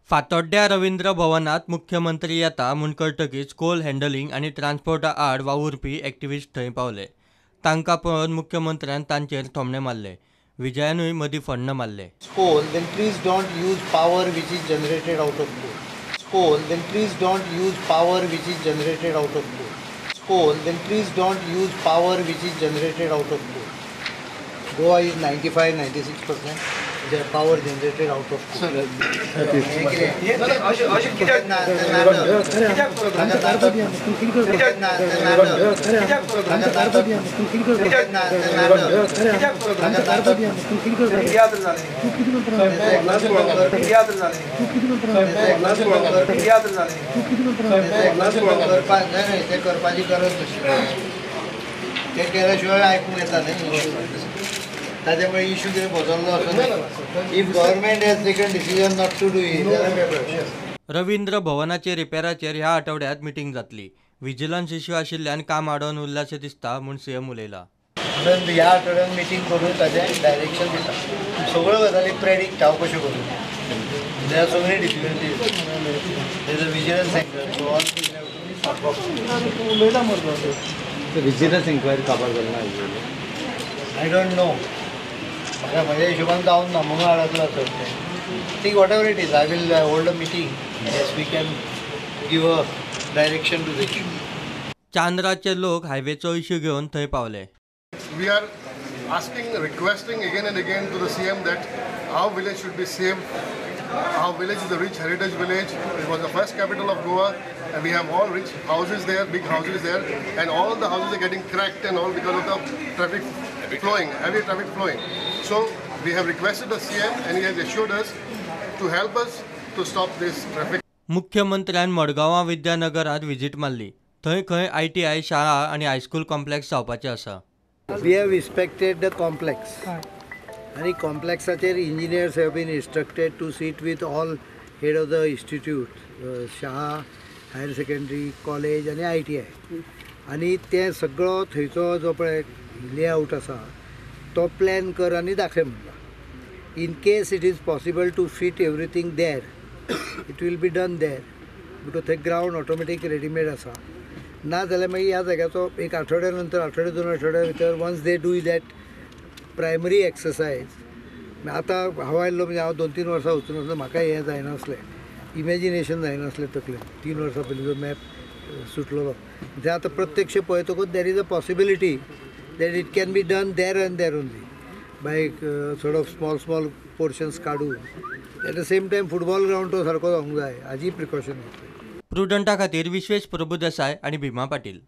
फातोड्ड्या रवींद्र भवनात मुख्यमंत्री येता म्हूण कळटकीच कोल हँडलिंग आनी ट्रान्सपोर्टा आड वावुरपी एक्टिविस्ट थंय पावले. तांकां पळोवन मुख्यमंत्र्यान तांचेर थोमणे मारले. विजयानूय मदीं फण्ण मारले. Coal, then please don't use power which is generated out of coal. Coal, then please don't use power which is generated out of coal. Coal, then please don't use power which is generated out of coal. Goa is 95-96% the power generated out of coal. ते करपाची गरज नाशिल्ली, ते केल्या शिवाय आयकूंक येता न्ही. ताच्यामुळे इशू कितें बदललो असो. If government has taken decision not to do it. Ravindra भवनाचे रिपेराचेर ह्या आठवड्यात मिटींग जातली. विजिलन्स इश्यू आशिल्ल्यान काम आडोवन उरलाशें दिसता म्हूण सीएम उलयला. म्हणून ह्या आठवड्यान मिटींग करून ताचें डायरेक्शन दिता. सगळ्यो गजाली प्रेडिक्ट हांव कश्यो करूं. There are so many difficulties. There is a vigilance angle, so all things have to be solved. Vigilance inquiry काबार जाली ना? I don't know. म्हाका म्हज्या हिशोबान जावन ना म्हणून अडकला सर तें. Think whatever it is, I will hold a meeting. Yes, we can give a direction to the issue. चांद्राचे लोक हायवेचो इश्यू घेवन थंय पावले. We are asking, requesting again and again to the CM that our village should be saved. Our village is a rich heritage village. It was the first capital of Goa, and we have all rich houses there, big houses there, and all the houses are getting cracked and all because of the traffic flowing, heavy traffic flowing. So we have requested the CM, and he has assured us to help us to stop this traffic. मुख्यमंत्र्यान मडगांवां विद्यानगरात visit मारली. थंय खंय ITI शाळा आनी high school complex जावपाचें आसा. We have inspected the complex. आनी कॉम्प्लेक्साचेर engineers have been instructed to sit with all head of the institute, शाळा, हायर सेकंडरी, कॉलेज आनी ITI. आनी तें सगळो थंयचो जो पळय लेआउट आसा तो प्लॅन कर आनी दाखय म्हणला. In case it is possible to fit everything there, it will be done there, because थंय ग्रावंड ऑटोमॅटीक रेडीमेड आसा. ना जाल्यार मागीर ह्या जाग्याचो एक आठवड्या नंतर, आठवडे दोन आठवड्या भितर once they do that primary exercise. आतां हांव आयल्लो म्हणजे हांव 2-3 वर्सां वचून आसलो, म्हाका हें जायनासलें, इमेजिनेशन जायनासलें तकलेन. 3 वर्सां पयलीं जो मॅप सुटलेलो ते आतां प्रत्यक्ष पळयतकूच there is a possibility that it can be done there and there only by sort of small small portions काडून. At the same time football ground तो सारको जावंक जाय हाजी प्रिकॉशन घेतली. प्रुडंटा खातीर विश्वेश प्रभुदेसाय आनी भीमा पाटील.